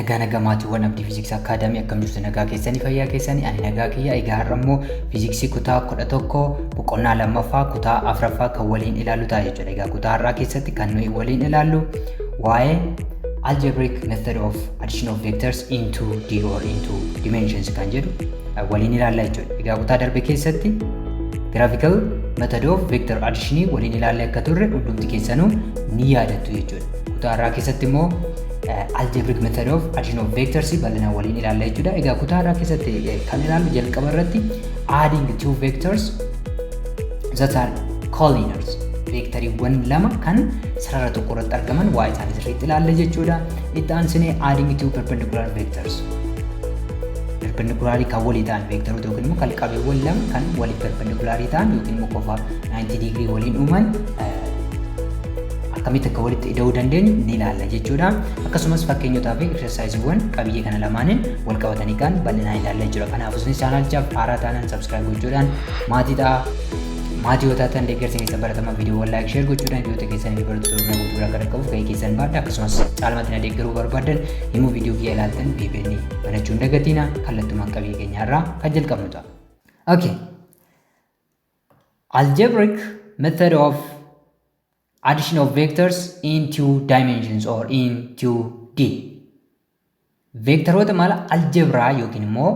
Nagaa nagaa, maatiiwwan Abdii Fiiziksii Akaadaamii, akkam jirtu? Nagaa keessanii, fayyaa keessanii? Ani nagaa kiyya. Egaa har'a immoo fiiziksii kutaa 11 boqonnaa lammaffaa kutaa afuraffaa kan waliin ilaallu ta'a jechuudha. Egaa kutaa har'aa keessatti kan nuyi waliin ilaallu waa'ee algebraic method of addition of vectors in 2D or in two dimensions kan jedhu waliin ilaalla jechuudha. Egaa kutaa darbe keessatti graphical method of vector addition waliin ilaalle akka turre hundumti keessanuu ni yaadattu jechuudha. Kutaa har'aa keessatti immoo algebraic method of addition of vectors bal'inaan waliin ilaalla jechuudha. Egaa kutaa har'aa keessatti kan ilaallu jalqaba irratti adding two vectors that are collinear, veektariiwwan lama kan sarara tokko irratti argaman waa'ee isaanii sirriitti ilaalla jechuudha. Itti aansinee adding two perpendicular vectors, perpendicularii kan walii ta'an veektaroota yookiin immoo kalqabeewwan lama kan walii perpendicularii ta'an yookiin immoo qofa 90 digirii waliin uuman akkamitti akka walitti ida'uu dandeenyu ni ilaalla jechuudha. Akkasumas fakkeenyotaa fi exerciseiiwwan qabiyyee kana lamaaniin wal qabatanii kan bal'inaan ilaalla jechuudha. Kanaafuu isinis chaanalichaaf haaraa taanaan subscribe gochuudhaan maatii ta'a. Maatii yoo taatan deeggarsa keessan baratamaa viidiyoowwan like, share gochuudhaan hiriyoota keessanii fi barattoota Oromiyaa guutuu bira akka dhaqqabuuf gahee keessan baadha. Akkasumas caalmaatti na deeggaruu barbaadan yommuu viidiyoo kiyya ilaaltan VPN banachuu hin dagatiina. Kallattumaan qabiyyee keenya irraa kan jalqabnu ta'a. Okay. Algebraic method of addition of vectors in two dimensions or in 2D. Veektaroota mala algebraa yookiin immoo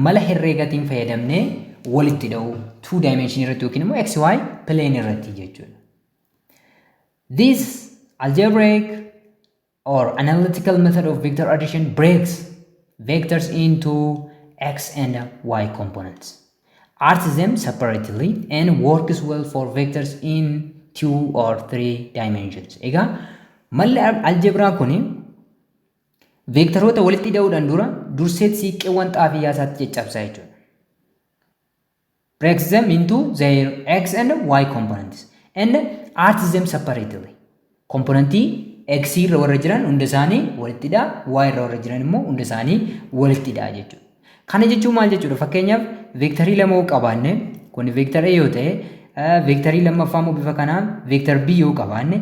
mala herreegatiin fayyadamnee walitti ida'uu two dimension irratti yookiin immoo xy plane irratti jechuudha. This algebraic or analytical method of vector addition breaks vectors into x and y components, adds them separately and works well for vectors in two or three dimensions. Egaa malli aljebiraa kun veektaroota walitti hidhuudhaan dura durseet siiqqeewwan xaafii yaasaatti caccabsaa jechuudha. Breaks them into their x and y components and adds them separately. Komponentii x irra warra jiran hunda isaanii walitti hidhaa, y irra warra jiran immoo hunda isaanii walitti hidhaa jechuudha. Kana jechuun maal jechuudha? Fakkeenyaaf, veektarii lama yoo qabaanne, kun veektar A yoo ta'e, veektarii lammaffaa immoo bifa kanaan veektar B yoo qabaanne,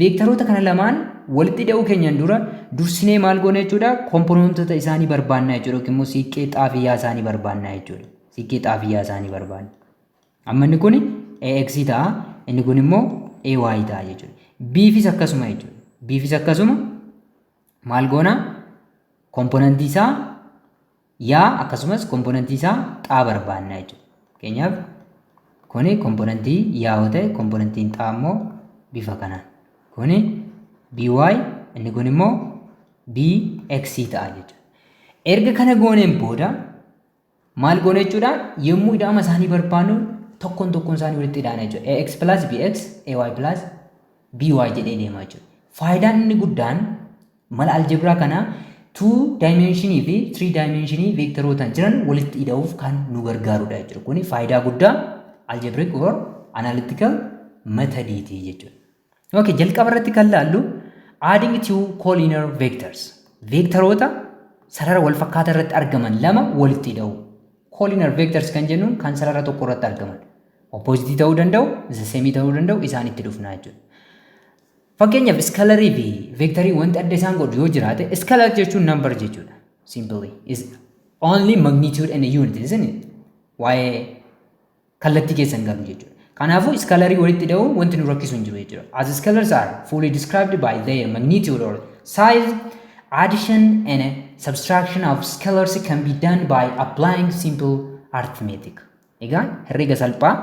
veektaroota kana lamaan walitti hidhuu keenyan dura dursinee maal goone jechuudha? Komponentota isaanii barbaannaa jechuudha, yookiin immoo siiqqee xaafiyyaa isaanii barbaannaa jechuudha. Siiqqee xaafiyyaa isaanii barbaanna. Amma inni kun AX ta'a, inni kun immoo AY ta'a jechuudha. B'fis akkasuma jechuudha. B'fis akkasuma maal goona? Komponentii isaa yaa akkasumas komponentii isaa xaa barbaanna jechuudha. Fakkeenyaaf, kuni komponentii yaa yoo ta'e, komponentiin xaa immoo bifa kanaan. Kuni BY, inni kun immoo BX ta'a jechuudha. Erga kana gooneen booda maal goone jechuudha? Yommuu ida'ama isaanii barbaannu tokkoon tokkoon isaanii walitti ida'ana jechuudha. AX plus BX, AY plus BY jedhee deema jechuudha. Faayidaan inni guddaan mala aljebiraa kanaa two dimensionii fi three dimensionii veektarootaan jiran walitti ida'uuf kan nu gargaarudha jechuudha. Kuni faayidaa guddaa algebraic or analytical methodiiti jechuudha. Okay, jalqaba irratti kan laallu adding two collinear vectors. Veektaroota sarara wal fakkaataa irratti argaman lama walitti ida'u. Collinear vectors kan jennuun kan sarara tokko irratti argaman. Opposite ta'uu danda'u, same ta'uu danda'u, isaan itti dhufna jechuudha. Fakkeenyaaf, iskalarii fi veektarii wanti adda isaan godhu yoo jiraate, scalar jechuun number jechuudha. Simply is only magnitude and a unit, isn't it? Waa'ee kallattii keessan galu jechuudha. Kanaafuu iskalarii walitti hidhamuun wanti nu rakkisu hin jiru jechuudha. As scalars are fully described by their magnitude or size, addition and subtraction of scalars can be done by applying simple arithmetic. Egaa herreega salphaa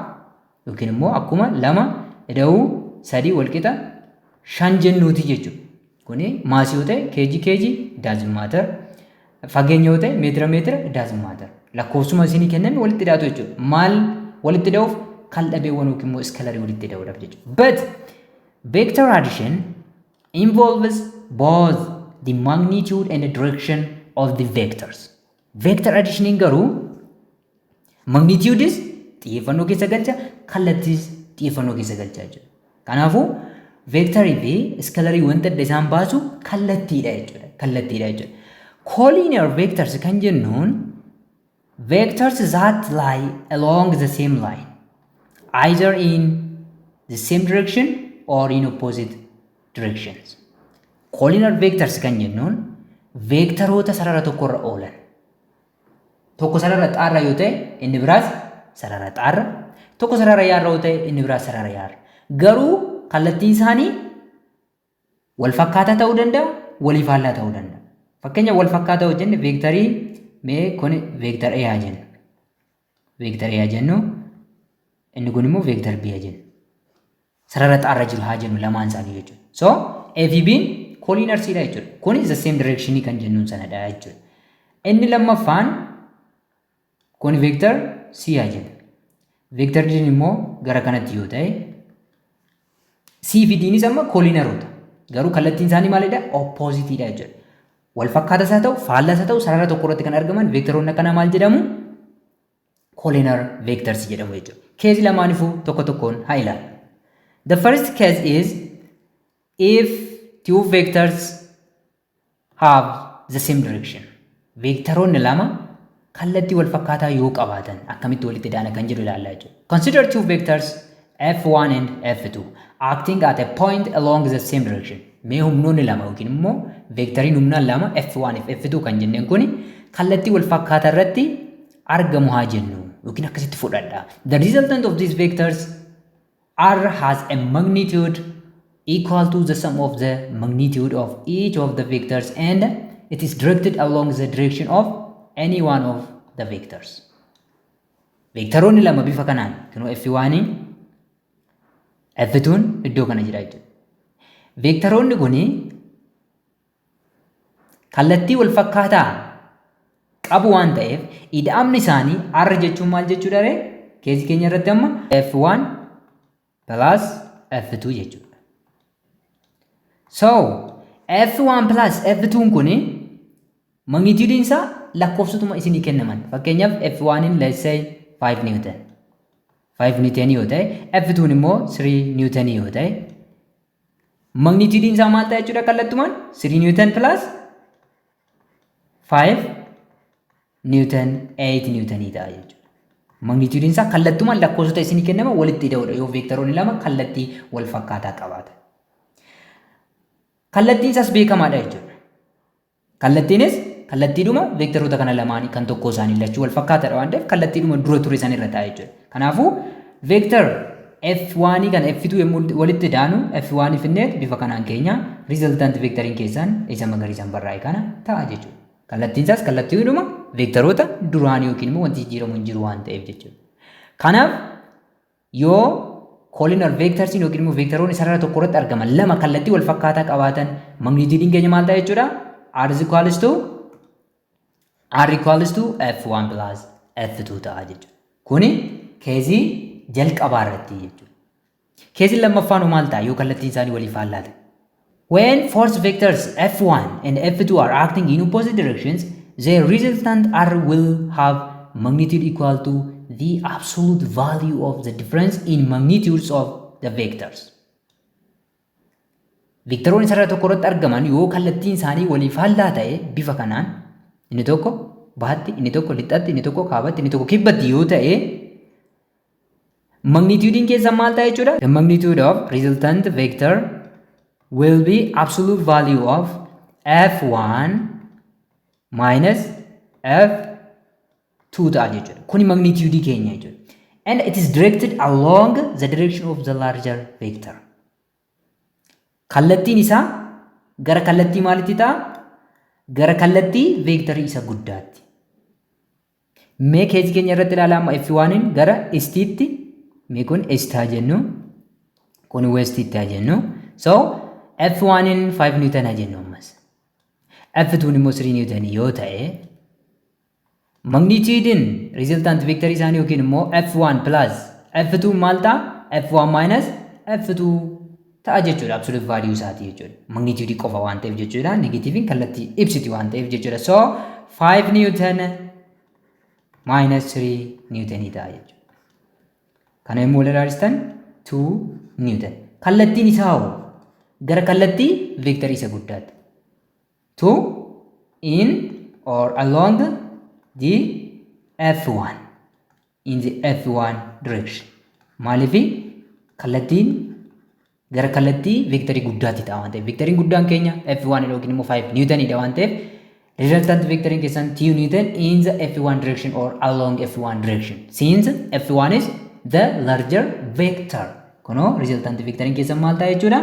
yookiin immoo akkuma lama ida'uu sadii walqixa shan jennuuti jechuudha. Kuni maasii yoo ta'e kg kg doesn't matter. Fageenya yoo ta'e meetira meetira doesn't matter. Lakkoofsuma isinii kenname walitti hidhaatu jechuudha. Maal walitti hidhuuf? Kaldhabeewwan yookiin immoo iskalarii walitti hidhuudhaaf jechuudha. But vector addition involves both the magnitude and the direction of the vectors. Vector addition garuu magnitudes xiyyeeffannoo keessa galcha, kallattiis xiyyeeffannoo keessa galcha jechuudha. Kanaafuu veektarii fi iskalarii wanta adda isaan baasu kallattiidha jechuudha. Kallattiidha jechuudha. Collinear vectors kan jennuun vectors that lie along the same line, either in the same direction or in opposite directions. Collinear vectors kan jennuun Veektaroota sarara tokkorra oolan. Tokko sarara xaarra yoo ta'e, inni biraas sarara xaarra. Tokko sarara yaarra yoo ta'e, inni biraas sarara yaarra. Garuu kallattiin isaanii wal fakkaataa ta'uu danda'a, walii faallaa ta'uu danda'a. Fakkeenya wal fakkaataa yoo jenne, veektarii mee kun vector A haa jennu. Vector A haa jennu, inni kun immoo vector B haa jennu. Sarara xaarra jiru haa jennu lamaan isaanii jechuudha. So A fi B'n collinearsiidha jechuudha. Kuni the same direction kan jennuun sanadha jechuudha. Inni lammaffaan kun vector C haa jennu. Vector D immoo gara kanatti yoo ta'e, C fi Dnis amma collinearoota. Garuu kallattiin isaanii maalidha? Oppositeidha jechuudha. Wal fakkaatas haa ta'u, faallaas haa ta'u, sarara tokko irratti kan argaman veektaroonni akkanaa maal jedhamu? Collinear vectors jedhamu jechuudha. Caseii lamaanifuu tokko tokkoon haa ilaallu. The first case is if two vectors have the same direction. Veektaroonni lama kallattii wal fakkaataa yoo qabaatan akkamitti walitti daana kan jedhu ilaallaa jechuudha. Consider two vectors F1 and F2 acting at a point along the same direction. Mee humnoonni lama yookiin immoo veektariin humnaan lama F1 fi F2 kan jenneen kuni kallattii wal fakkaataa irratti argamu haa jennu yookiin akkasitti fudhadha. The resultant of these vectors R has a magnitude equal to the sum of the magnitude of each of the vectors, and it is directed along the direction of any one of the vectors. Veektaroonni lama bifa kanaan kunoo F1, F2 iddoo kana jira jechuudha. Veektaroonni kuni kallattii wal fakkaataa qabu waan ta'eef, ida'amni isaanii R jechuun maal jechuudha ree? Caseii keenya irratti amma F1 plus F2 jechuudha. So F1 plus F2 kuni magnitude isaa lakkoofsotuma isinii kennaman. Fakkeenyaaf, F1 in, let's say, 5 newton. 5 newton yoo ta'e, F2 immoo 3 newton yoo ta'e, magnitude isaa maal ta'a jechuudha? Kallattumaan 3 newton plus 5 newton, 8 newtonii ta'a jechuudha. Magnitude isaa kallattumaan lakkoofsota isinii kennama walitti ida'uudha yoo veektaroonni lama kallattii wal fakkaataa qabaatan. Kallattiin isaas beekamaadha jechuudha. Kallattiinis kallattiidhuma veektaroota kana lamaanii kan tokko isaanii lachuu wal fakkaataadha waan ta'eef, kallattiidhuma dura ture san irra ta'a jechuudha. Kanaafuu vector F1 kana F2 yommuu walitti daanu, F1 finneet bifa kanaan keenya resultant veektariin keessan isa magariisaan barraa'e kana ta'a jechuudha. Kallattiin isaas kallattiidhuma veektaroota duraanii yookiin immoo wanti jijjiiramu hin jiru waan ta'eef jechuudha. Kanaaf yoo collinear vectorsiin yookiin immoo veektaroonni sarara tokko irratti argaman lama kallattii wal fakkaataa qabaatan, magnituudiin keenya maal ta'a jechuudha? R equals to F1 plus F2 ta'a jechuudha. Kuni caseii jalqabaa irratti jechuudha. Caseiin lammaffaan maal ta'a yoo kallattiin isaanii walii faallaa ta'e? When force vectors F1 and F2 are acting in opposite directions, their resultant R will have magnitude equal to the absolute value of the difference in magnitudes of the vectors. Veektaroonni sarara tokko irratti argaman yoo kallattiin isaanii walii faallaa ta'e, bifa kanaan inni tokko bahatti, inni tokko lixatti, inni tokko kaabatti, inni tokko kibbatti yoo ta'e, magnituudiin keessa maal ta'a jechuudha? The magnitude of resultant vector will be absolute value of F1 minus F2 ta'a jechuudha. Kuni magnituudii keenya jechuudha. And it is directed along the direction of the larger vector. Kallattiin isaa gara kallattii maalitti ta'a? Gara kallattii veektarii isa guddaatti. Mee caseii keenya irratti ilaalaa. Amma F1 gara eastiitti, mee kun east haa jennu, kun westitti haa jennu. So F1 5 newton haa jennu ammas. F2 immoo 3 newton yoo ta'e, magnituudiin resultant vectorii isaanii yookiin immoo F1 plus F2 maal ta'a? F1 minus F2 ta'a jechuudha. Absolute value isaati jechuudha. Magnituudii qofa waan ta'eef jechuudha. Negatiiviin kallattii ibsiti waan ta'eef jechuudha. So 5 newton minus 3 newtonii ta'a jechuudha. Kana yommuu wal ilaalchistan, 2 newton. Kallattiin isaa hoo gara kallattii veektarii isa guddaatti. 2 in or along the F1, in the F1 direction. Maaliif? Kallattiin gara kallattii veektarii guddaatti ta'a waan ta'eef, veektariin guddaan keenya F1 yookiin immoo 5 newtonidha waan ta'eef. Resultant vectoriin keessan 2 newton in the F1 direction or along F1 direction. Since F1 is the larger vector. Kunoo resultant vectoriin keessan maal ta'a jechuudha?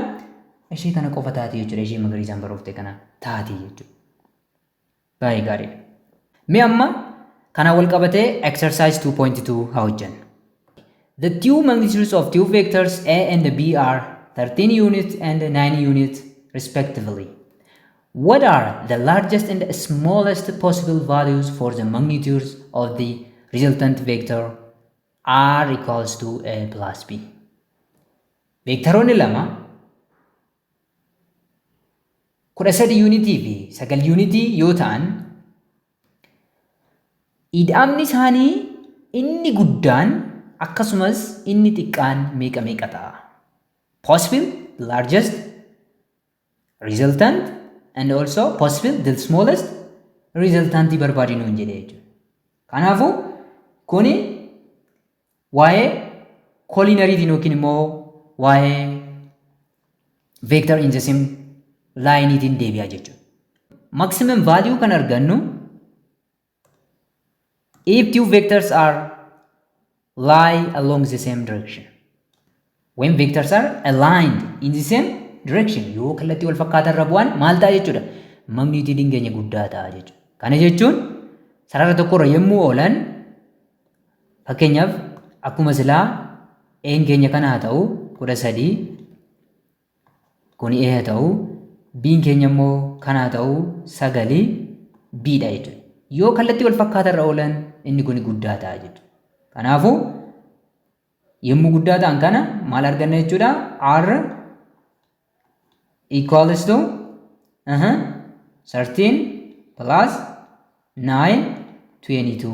Ishee kana qofa taati jechuudha. Ishee magariisaan baroofte kana taati jechuudha. Baay'ee gaariidha. Mee amma kana wal qabatee exercise 2.2 haa hojjennu. The two magnitudes of two vectors A and B are 13 units and 9 units respectively. What are the largest and smallest possible values for the magnitudes of the resultant vector R equals to A plus B? Veektaroonni lama 13 yuunitii fi 9 yuunitii yoo ta'an, ida'amni isaanii inni guddaan akkasumas inni xiqqaan meeqa meeqa ta'a? Possible the largest resultant and also possible the smallest resultant barbaadi nuun jedhe jechuudha. Kanaafuu kuni waa'ee collineariitiin yookiin immoo waa'ee vector in the same lineiitiin deebi'a jechuudha. Maximum value kan argannu if two vectors are lie along the same direction. When vectors are aligned in the same direction, yoo kallattii wal fakkaataa irra bu'an maal ta'a jechuudha? Magnitudeiin keenya guddaa ta'a jechuudha. Kana jechuun sarara tokkorra yommuu oolan, fakkeenyaaf akkuma silaa A'n keenya kana haa ta'u, 13 kuni A haa ta'u, B'n keenya immoo kana haa ta'u, sagalii B'dha jechuudha. Yoo kallattii wal fakkaataa irra oolan inni kun guddaa ta'a jechuudha. Kanaafuu yommuu guddaa ta'an kana maal arganna jechuudha? R equals to 13 plus 9, 22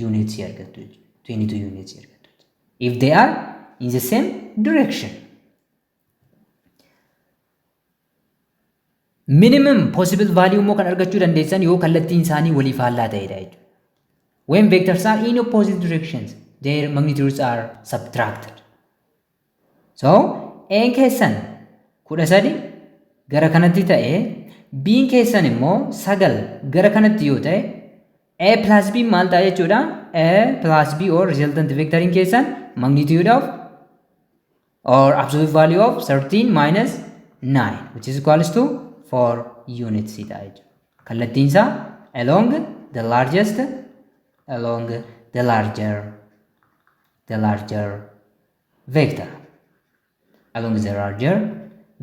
units argattu jechuudha. 22 units argattu. If they are in the same direction. Minimum possible value immoo kan argachuu dandeessan yoo kallattiin isaanii walii faallaa ta'edha jechuudha. When vectors are in opposite directions, their magnitudes are subtracted. So, A'n keessan 13 gara kanatti ta'e, B'n keessan immoo 9 gara kanatti yoo ta'e, A plus B maal ta'a jechuudha? A plus B or resultant vectoriin keessan magnitude of or absolute value of 13 minus 9, which is equals to 4 units ta'a jechuudha. Kallattiin isaa along the larger vector, along the larger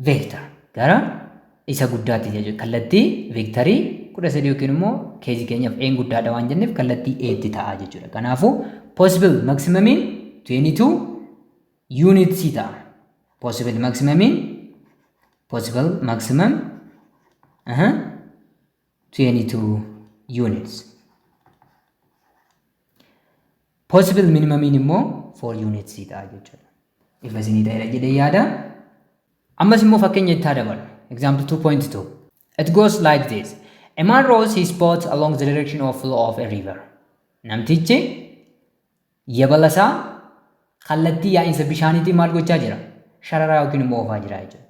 vector, gara isa guddaatti jechuudha. Kallattii veektarii 13 yookiin immoo caseii keenyaaf A'n guddaadha waan jenneef kallattii A'tti ta'a jechuudha. Kanaafuu possible maximumiin 22 units ta'a. Possible maximumiin, possible maximum 22 units. Possible minimumiin immoo 4 units ta'a jechuudha. Ifa isinii ta'edha jedhee yaada. Ammas immoo fakkeenya itti haa dabalu. Example 2.2. It goes like this. A man rows his boat along the direction of flow of a river. Namtichi yabala isaa kallattii yaa'insa bishaaniitiin maal gochaa jira? Shararaa yookiin immoo oofaa jira jechuudha.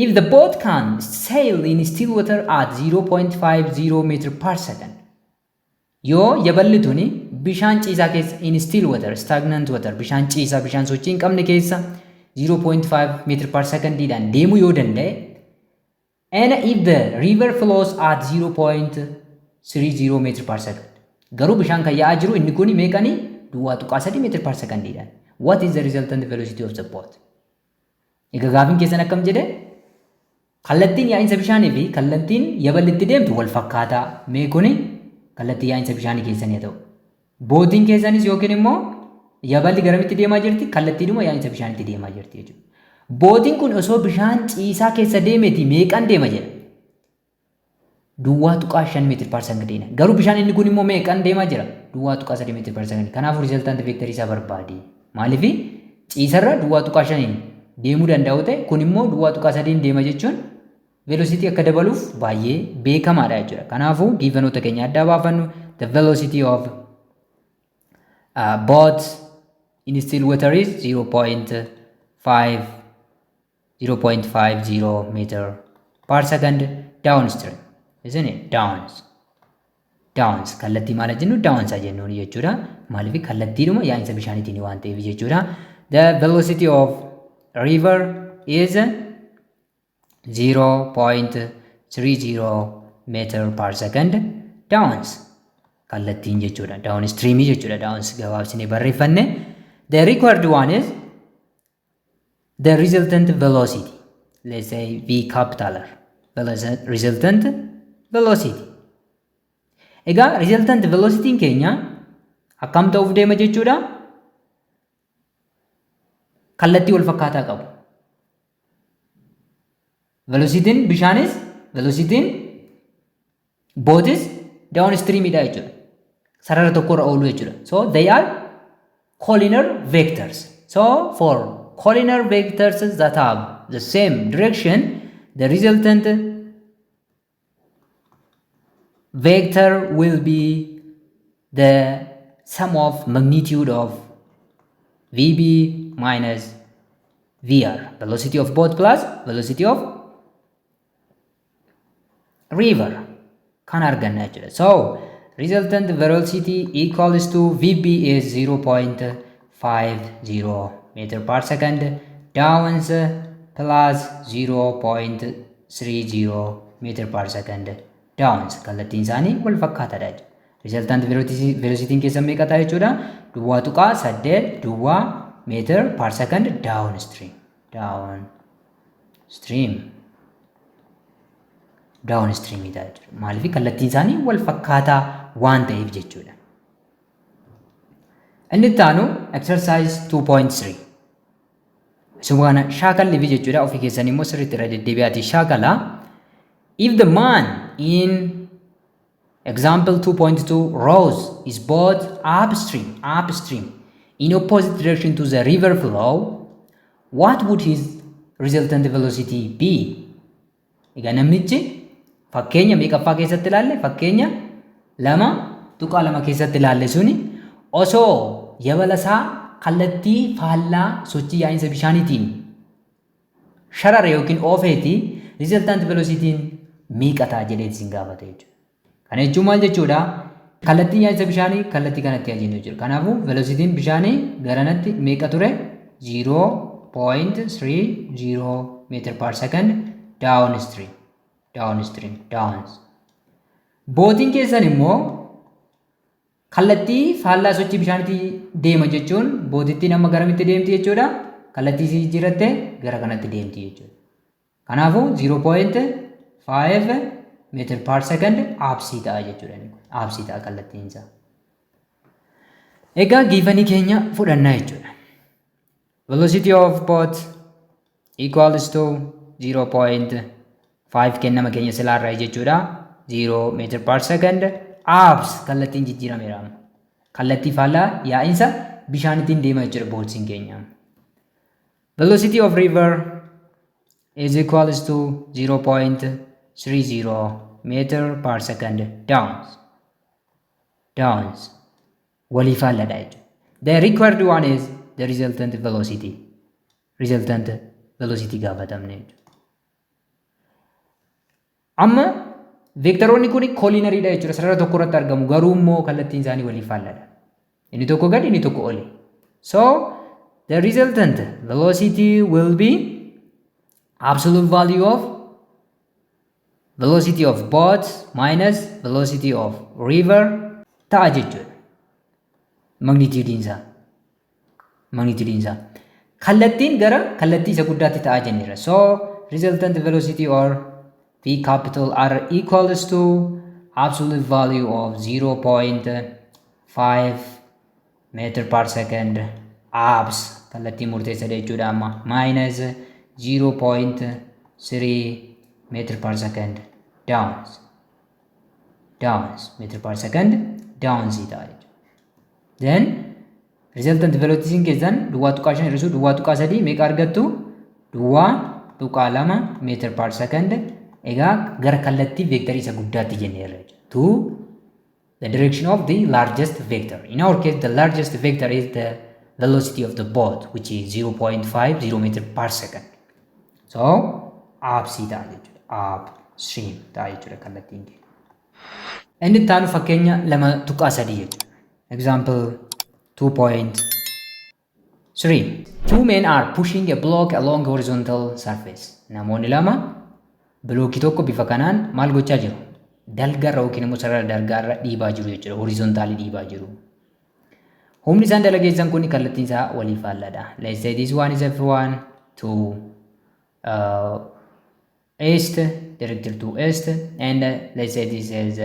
If the boat can sail in still water at 0.50 meter per second. Yoo yaballi tuni bishaan ciisaa keessa, in still water, stagnant water, bishaan ciisaa, bishaan sochii hin qabne keessa 0.5 meter per secondiidhaan deemuu yoo danda'e, and if the river flows at 0.30 meter per second, garuu bishaan kan yaa'aa jiru inni kun meeqanii? 0.3 meter per secondiidhaan, what is the resultant velocity of the boat? Egaa gaafiin keessan akkam jedhe? Kallattiin yaa'insa bishaanii fi kallattiin yaballi itti deemtu wal fakkaataa. Mee kuni kallattii yaa'insa bishaanii keessanii haa ta'u, boatiin keessanis yookiin immoo yaballi garamitti deemaa jirti? Kallattiidhuma yaa'insa bishaaniitti deemaa jirti jechuudha. Boatiin kun osoo bishaan ciisaa keessa deemeeti meeqan deema jedha? 0.5 meter per secondiidha. Garuu bishaan inni kun immoo meeqan deemaa jira? 0.3 meter per secondii. Kanaafuu resultant vectorii isaa barbaadi. Maaliif? Ciisarra 0.5n deemuu danda'u ta'e, kun immoo 0.3n deema jechuun velocity akka dabaluuf baay'ee beekamaadha jechuudha. Kanaafuu givenoota keenya addaa baafannu. The velocity of boat in still water is 0.5 0.50 meter per second downstream, isn't it? Downs. Downs kallattii maal jennu? Downs jennuun jechuudha. Maaliif? Kallattiidhuma yaa'insa bishaaniitiin waan ta'eef jechuudha. The velocity of river is 0.30 meter per second downs kallattiin jechuudha. Down stream jechuudha. Downs gabaabsinee barreeffanne. The required one is the resultant velocity. Let's say V capital R. Resultant velocity. Egaa resultant velocity keenya akkam ta'uuf deema jechuudha? Kallattii wal fakkaataa qabu. Velocitiin bishaanis velocitiin boatis down streamidha jechuudha. Sarara tokkorra oolu jechuudha. So they are collinear vectors. So for collinear vectors that have the same direction, the resultant vector will be the sum of magnitude of VB minus VR, velocity of boat plus velocity of river kan arganna jechuudha. So resultant velocity equals to VB is 0.50 meter per second downs plus 0.30 meter per second downs, kallattiin isaanii wal fakkaataadha jechuudha. Resultant velocity keessa meeqa ta'a jechuudha? 0.80 meter per second downstream, down stream, downstream ta'a jechuudha. Maaliif? Kallattiin isaanii wal fakkaataa waan ta'eef jechuudha. Inni itti aanu exercise 2.3. Isuma kana shaakalliif jechuudha. Ofii keessanii immoo sirriitti irra deddeebi'aatii shaakalaa. If the man in example 2.2 rows his boat upstream in opposite direction to the river flow, what would his resultant velocity be? Egaa namichi fakkeenya meeqaffaa keessatti ilaalle? Fakkeenya 2.2 keessatti ilaalle suni osoo yabala isaa kallattii faallaa sochii yaa'insa bishaaniitiin sharara yookiin oofeeti, resultant velocityn meeqa ta'a jedhee isin gaafate jechuudha. Kana jechuun maal jechuudha? Kallattiin yaa'insa bishaanii kallattii kanatti ajiin jechuudha. Kanaafuu velocityn bishaanii garanatti meeqa ture? 0.30 meter per second downstream, downstream, downs. Boatiin keessan immoo kallattii faallaa sochii bishaaniitti deema jechuun boatittiin amma garamitti deemti jechuudha? Kallattii isii jijjiirrattee gara kanatti deemti jechuudha. Kanaafuu 0.5 meter per second upsii ta'a jechuudha. Upsii ta'a kallattiin isaa. Egaa givenii keenya fudhannaa jechuudha. Velocity of boat equals to 0.5 kennama keenya silaarraa jechuudha. 0 meter per second ups, kallattiin jijjiirameera. Kallattii faallaa yaa'insa bishaanittiin deema jechuudha boatiin keenya. Velocity of river is equals to 0.30 meter per second downs. Downs. Walii faalladha jechuudha. The required one is the resultant velocity. Resultant velocity gaafatamne jechuudha. Amma veektaroonni kun collineariidha jechuudha. Sarara tokko irratti argamu, garuu immoo kallattiin isaanii walii faalladha. Inni tokko gadi, inni tokko oli. So the resultant velocity will be absolute value of velocity of boat minus velocity of river ta'a jechuudha. Magnitudeiin isaa. Magnitudeiin isaa. Kallattiin gara kallattii isa guddaatti ta'a jenneerra. So resultant velocity or V capital R equals to absolute value of 0.5 meter per second ups, kallattii murteessadha jechuudha amma, minus 0.3 meter per second downs, downs, meter per second downs ta'a jechuudha. Then resultant velocity keessan 0.5 hir'isuu 0.3 meeqa argattu? 0.2 meter per second. Egaa gara kallattii veektarii isa guddaatti jenneerra jechuudha. To the direction of the largest vector. In our case, the largest vector is the velocity of the boat, which is 0.50 meter per second. So upsii ta'a jechuudha. Upstream ta'a jechuudha kallattiin keenya. Inni itti aanu fakkeenya 2.3 jechuudha. Example 2.3. Two men are pushing a block along horizontal surface. Namoonni lama bilookii tokko bifa kanaan maal gochaa jiru? Dalgarra yookiin immoo sarara dalgaarra dhiibaa jiru jechuudha. Horizontally dhiibaa jiru. Humni isaan dalageessan kun kallattiin isaa walii faalladha. Let's say this one is F1 to east, directed to east, and let's say this is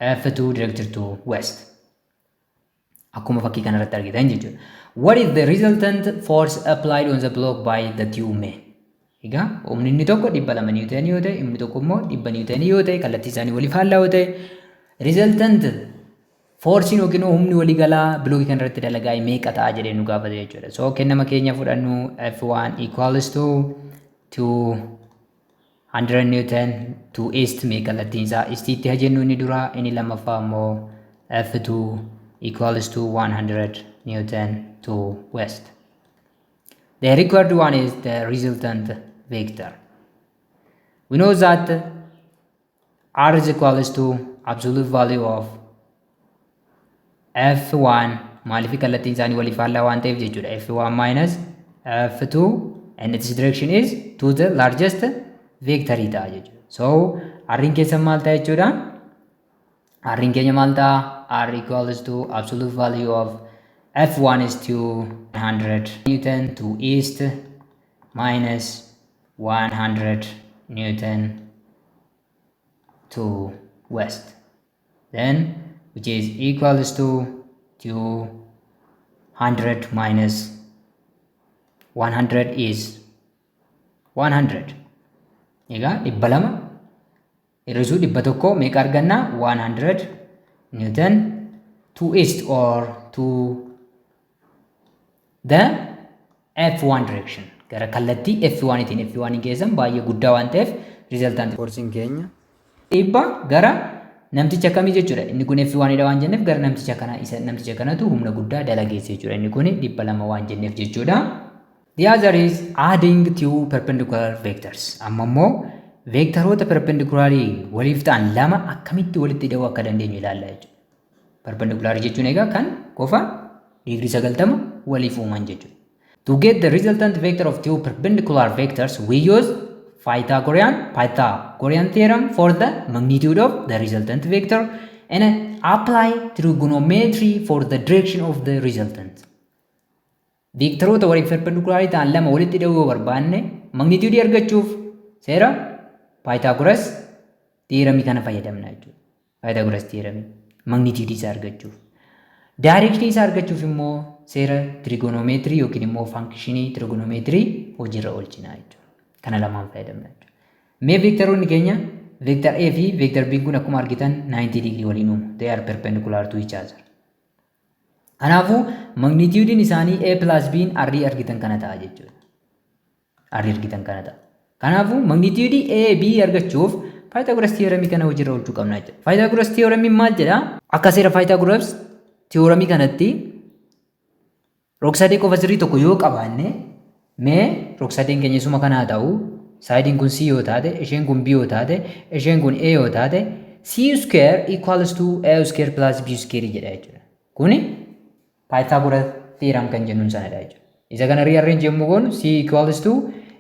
F2 directed to west. Akkuma fakkii kanarratti argitan jechuudha. What is the resultant force applied on the block by the two men? Egaa humni inni tokko 200 niwutanii yoo ta'e, humni tokko immoo 100 niwutanii yoo ta'e, kallattii isaanii walii faallaa yoo ta'e, resultant forceiin yookiin humni waliigalaa bilookii kanarratti dalagaa meeqa ta'a jedhee nu gaafate jechuudha. So kennama keenya fudhannu. F1 equals to 200 newton to east. Mee kallattiin isaa eastiitti haa jennu inni duraa. Inni lammaffaa immoo F2 equals to 100 newton to west. The required one is the resultant vector. We know that R is equals to absolute value of F1. Maaliif? Kallattiin isaanii walii faallaa waan ta'eef jechuudha. F1 minus F2, and its direction is to the largest vector ta'a jechuudha. So R'n keessa maal ta'a jechuudha? R'n keenya maal ta'a? R equals to absolute value of F1 is 200 Newton to east minus 100 Newton to west. Then which is equals to 200 minus 100 is 100. Egaa 200 hir'isuu 100 meeqa arganna? 100 Newton to east or to the F1 direction. Gara kallattii F1 tiin. F1 keessan baay'ee guddaa waan ta'eef resultant forcein keenya 100 gara namticha kamii jechuudha? Inni kun F1 dha waan jenneef gara namticha kana, isa namticha kanatu humna guddaa dalageesse jechuudha. Inni kun 200 waan jenneef jechuudha. The other is adding two perpendicular vectors. Amma immoo veektaroota perpendicularii waliif ta'an lama akkamitti walitti hidhuu akka dandeenyu ilaalla jechuudha. Perpendicularii jechuun egaa kan qofa digirii 90 waliif uuman jechuudha. To get the resultant vector of two perpendicular vectors, we use Pythagorean theorem for the magnitude of the resultant vector and apply trigonometry for the direction of the resultant. Veektaroota waliif perpendicularii ta'an lama walitti hidhuu yoo barbaanne, magnitude argachuuf seera Pythagoras theoremii kana fayyadamna jechuudha. Pythagoras theoremii magnitude isaa argachuuf. Direction isaa argachuuf immoo seera trigonometry yookiin immoo functionii trigonometry hojiirra oolchina jechuudha. Kana lamaan fayyadamna jechuudha. Mee veektaroonni keenya vector A fi vector B kun akkuma argitan 90 degree waliin uumu. They are perpendicular to each other. Kanaafuu magnitudeiin isaanii A plus B R argitan kana ta'a jechuudha. R argitan kana ta'a. Kanaafuu magnitudeii A B argachuuf Pythagoras theoremii kana hojiirra oolchuu qabna jechuudha. Pythagoras theoremiin maal jedhaa? Akka seera Pythagoras theoremii kanatti rog-sadee qofa sirrii tokko yoo qabaanne, mee rog-sadeen keenya isuma kanaa ta'u, sideiin kun C yoo taate, isheen kun B yoo taate, isheen kun A yoo taate, C square equals to A square plus B square jedha jechuudha. Kuni Pythagoras theorem kan jennuun sanadha jechuudha. Isa kana rearrange yommuu goonu C equals to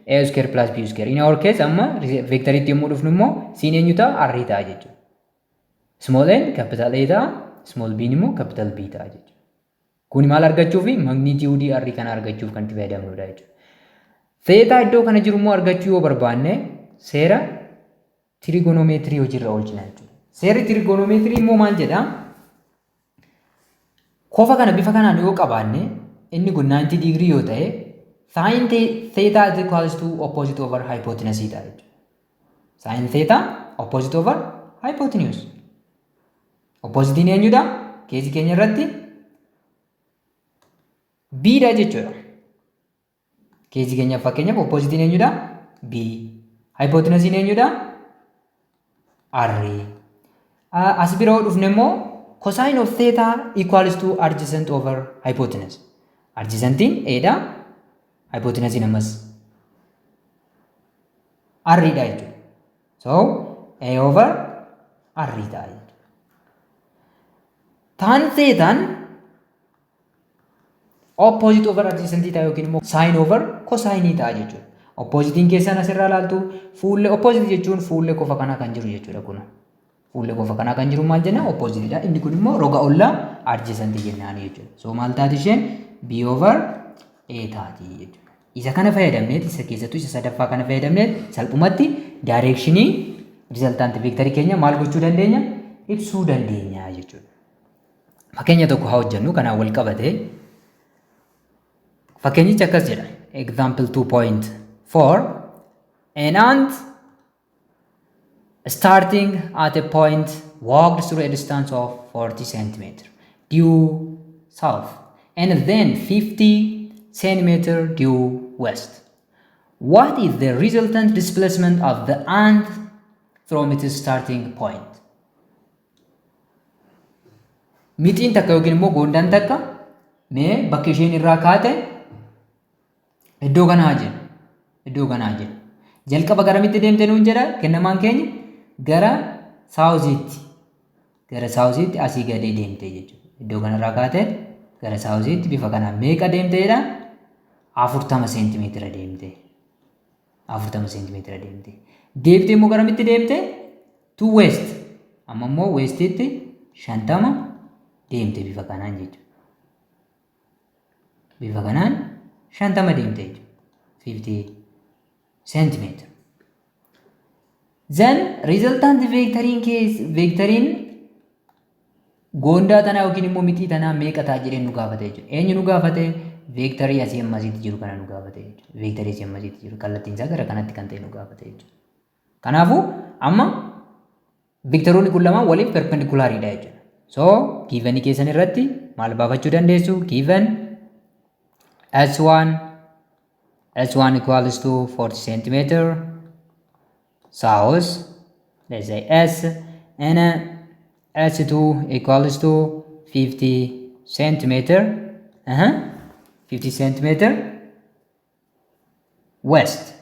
A square plus B square. In our case, amma vectoriitti yommuu dhufnu immoo C eenyu ta'a? R ta'a jechuudha. Small n capital A ta'a, small b immoo capital B ta'a jechuudha. Kuni maal argachuufi? Magnitudeii R kana argachuuf kan itti fayyadamnudha jechuudha. Theta iddoo kana jiru immoo argachuu yoo barbaanne, seera trigonometry hojiirra oolchina jechuudha. Seerri trigonometry immoo maal jedhaa? Kofa kana bifa kanaan yoo qabaanne, inni kun 90 degree yoo ta'e, sin theta is equals to opposite over hypotenuse ta'a jechuudha. Sin theta opposite over hypotenuse. Oppositiin eenyudha? Caseii keenya irratti B dha jechuudha. Caseii keenyaaf fakkeenyaaf oppositiin eenyudha? B. Hypotenusiin eenyudha? R. As bira yoo dhufne immoo cosine of theta equals to adjacent over hypotenuse. Adjacentiin A dha. Hypotenusiin ammas R dha jechuudha. So A over R ta'a jechuudha. Tan thetaan opposite over adjacent ta'a yookiin immoo sine over cosine ta'a jechuudha. Oppositiin keessan asirraa ilaaltu fuullee, opposite jechuun fuullee kofa kanaa kan jiru jechuudha kun. Fuullee kofa kanaa kan jiru maal jenna? Oppositeidha. Inni kun immoo roga ollaa adjacent jennaan jechuudha. So maal taati isheen? B over A taati jechuudha. Isa kana fayyadamneet, isa keessattuu isa sadaffaa kana fayyadamneet, salphumatti directionii resultant vectorii keenya maal gochuu dandeenya? Ibsuu dandeenya jechuudha. Fakkeenya tokko haa hojjennu kanaan wal qabate. Fakkeenyichi akkas jedha. Example 2.4: An ant starting at a point walked through a distance of 40 centimeter due south and then 50 centimeter due west. What is the resultant displacement of the ant from its starting point? Mixiin takka yookiin immoo goondaan takka mee bakka isheen irraa kaate iddoo kanaa jenna. Iddoo kanaa jenna. Jalqaba garamitti deemte nuun jedha kennamaan keenya? Gara southiitti. Gara southiitti asii gadee deemte jechuudha. Iddoo kanarraa kaate gara southiitti bifa kanaan meeqa deemte jedha? 40 seentimeetira deemte. 40 seentimeetira deemte. Deebitee immoo garamitti deemte? To west. Amma immoo westitti 50 deemte bifa kanaan jechuudha. Bifa kanaan 50 deemte jechuudha. 50 centimeter. Then resultant vectoriin kees vectoriin goondaa tanaa yookiin immoo mixii tanaa meeqa ta'a jedhee nu gaafate jechuudha. Eenyu nu gaafate? Vectorii asii ammasiitti jiru kana nu gaafate jechuudha. Vectorii asii ammasiitti jiru kallattiin isaa gara kanatti kan ta'e nu gaafate jechuudha. Kanaafuu amma vectoroonni kun lamaan waliif perpendiculariidha jechuudha. So givenii keessan irratti maal baafachuu dandeessu? Given S1 equals to 40 centimeter south, let's say S, and S2 equals to 50 centimeter 50 centimeter west,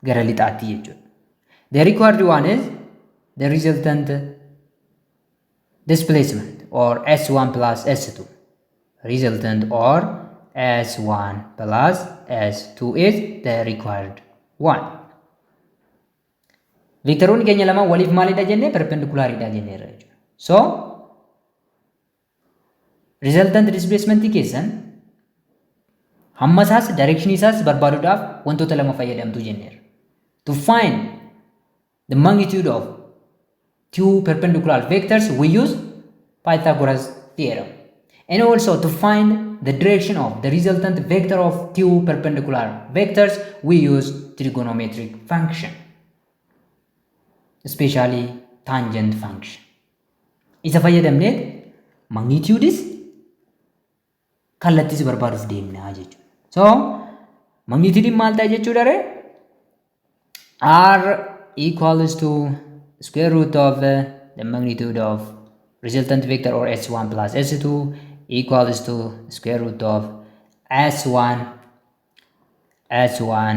gara lixaatti jechuudha. The required one is the resultant displacement or S1 plus S2. Resultant or S1 plus S2 is the required one. Vectoroonni keenya lamaan waliif maalidha jennee? Perpendicularidha jenneerra jechuudha. So resultant displacement keessan hamma isaas direction isaas barbaaduudhaaf wantoota lama fayyadamtu jenneerra. To find the magnitude of two perpendicular vectors, we use Pythagoras theorem. And also to find the direction of the resultant vector of two perpendicular vectors, we use trigonometric function, especially tangent function. Isa fayyadamneet magnitudes kallattiis barbaaduuf deemnaa jechuudha. So magnitude maal ta'a jechuudha ree? R equals to square root of the magnitude of resultant vector or S1 plus S2 equals to square root of S1 S1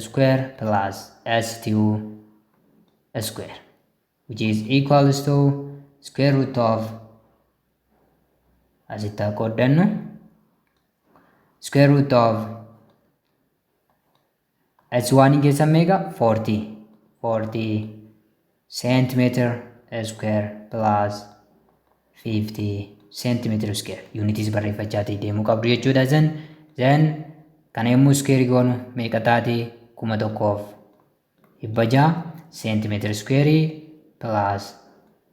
square plus S2 square, which is equals to square root of, asitti haa qooddannu, square root of S1 keessa meeqa? 40 40 centimeter square plus 50 centimeter square. Unitis barreeffachaatii deemuu qabdu jechuudha. Then kana yommuu square goonu meeqa taati? 1600 centimeter square plus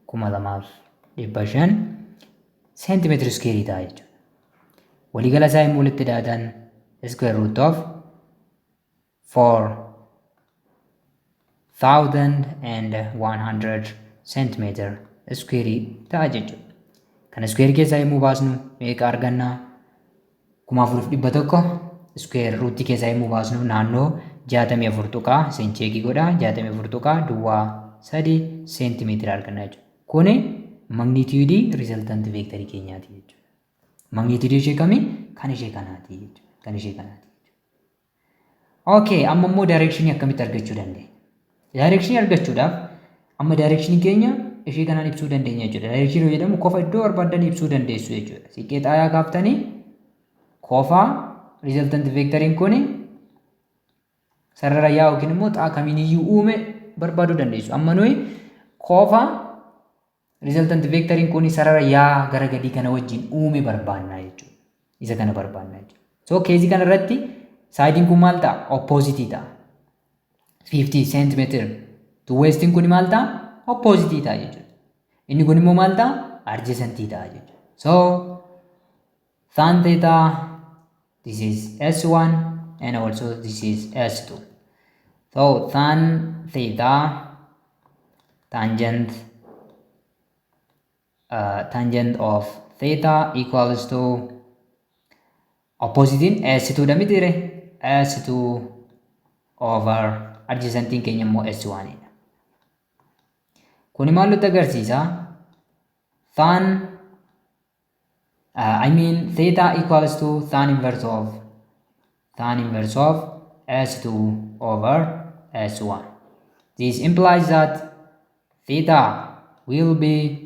2500 centimeter square ta'a jechuudha. Waliigala isaa yommuu walitti daatan square root of 4100 centimeter square ta'a jechuudha. Kana square keessaa yommuu baasnu meeqa arganna? 4100 square root keessaa yommuu baasnu naannoo 64 tuqaa, isin checkii godhaa, 64.03 seentimeetira arganna jechuudha. Kuni magnitudeii resultant vectorii keenyaati jechuudha. Magnitudeii ishee kamii? Kan ishee kanaati jechuudha. Kan ishee kanaati. Okay, amma immoo directionii akkamitti argachuu dandeenya? Directionii argachuudhaaf amma directionii keenya ishee kanaan ibsuu dandeenya jechuudha. Direction yoo jedhamu kofa iddoo barbaaddan ibsuu dandeessu jechuudha. Siqqee xaayaa kaaftanii kofa resultant vectoriin kun sarara yaa yookiin immoo xaa kamiiniyyuu uume barbaaduu dandeessu. Amma nuyi kofa resultant vectoriin kun sarara yaa gara gadii kana wajjin uume barbaannaa jechuudha. Isa kana barbaannaa jechuudha. So case kana irratti sideiin kun maal ta'a? Opposite ta'a. 50 centimeter to westiin kun maal ta'a? Opposite ta'a jechuudha. Inni kun immoo maal ta'a? Adjacent ta'a jechuudha. So tan theta, this is S1 and also this is S2. So tan theta, tangent of theta equals to opposite S2 dha mitiire, S2 over adjacentiin keenya immoo S1 dha. Kuni maal nutti agarsiisa? Tan I mean theta equals to tan inverse of S2 over S1. This implies that theta will be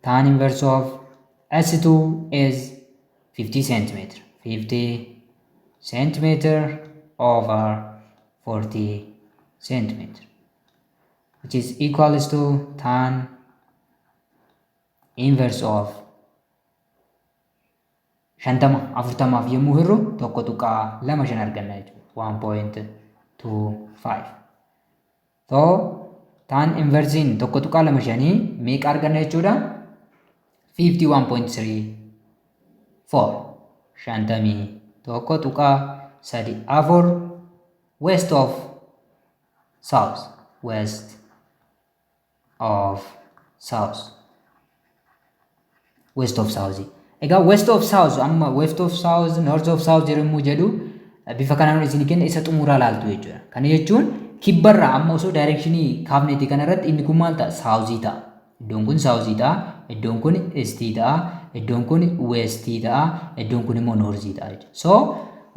tan inverse of S2 is 50 centimeter, 50 centimeter over 40 centimeter, which is equals to tan inverse of 50 40f yommuu hirru 1.25 arganna jechuudha. 1.25. So tan inversiin 1.25 meeqa arganna jechuudha? 51.34, 51.34, west of south, west of south, west of south. Egaa west of south, amma west of south, north of south yommuu jedhu bifa kanaan isin kenna, isa xumuraa laaltu jechuudha. Kana jechuun kibbarraa amma osoo direction kaafneeti kana irratti inni kun maal ta'a? South ta'a. Iddoon kun south ta'a. Iddoon kun east ta'a. Iddoon kun west ta'a. Iddoon kun immoo north ta'a jechuudha. So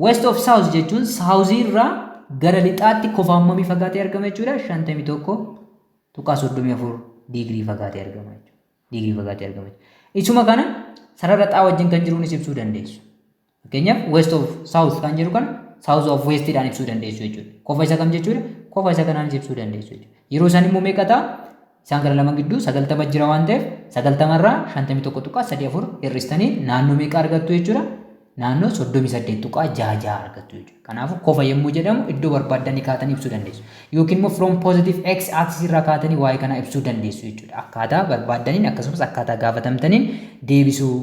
west of south jechuun south irraa gara lixaatti kofa hammamii fagaatee argama jechuudha? 51.34 digirii fagaatee argama jechuudha. Digirii fagaatee argama jechuudha. Isuma kana sarara xaa wajjin kan jiruunis ibsuu dandeessu. Fakkeenyaaf west of south kan jedhu kana south of west dhaan ibsuu dandeessu jechuudha. Kofa isa kam jechuudha? Kofa isa kanaanis ibsuu dandeessu jechuudha. Yeroo isaan immoo meeqa ta'a? Isaan kana lama gidduu 90 jira waan ta'eef 90rraa 51.34 hir'istanii naannoo meeqa argattu jechuudha? Naannoo 38.66 argattu jechuudha. Kanaafuu kofa yommuu jedhamu iddoo barbaaddanii kaatanii ibsuu dandeessu. Yookiin immoo from positive x axis irraa kaatanii waa'ee kanaa ibsuu dandeessu jechuudha. Akkaataa barbaaddaniin akkasumas akkaataa gaafatamtaniin deebisuu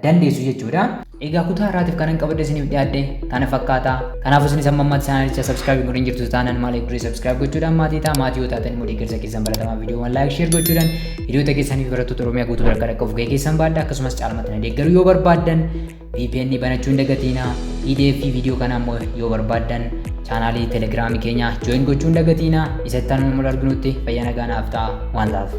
dandeessu jechuudha. Egaa kutaa har'aatiif kanan qabadhe isiniif dhiyaadhe kana fakkaata. Kanaafuu isinis amma ammaatti chaanalicha subscribe godhin jirtu taanaan maaliif duree subscribe gochuudhaan maatii ta'a. Maatii yoo taatan immoo deeggarsa keessan baratamaa viidiyoowwan like, share gochuudhaan hiriyoota keessanii fi barattoota Oromiyaa guutuu bira akka dhaqqabuuf gahee keessan baadha. Akkasumas caalmaatti na deeggaruu yoo barbaaddan VPN banachuu hin dagatiinaa. PDF viidiyoo kana immoo yoo barbaaddan chaanaalii telegiraamii keenya join gochuu hin dagatiinaa. Isa itti aanu arginutti fayyaa nagaa naaf ta'a. One love.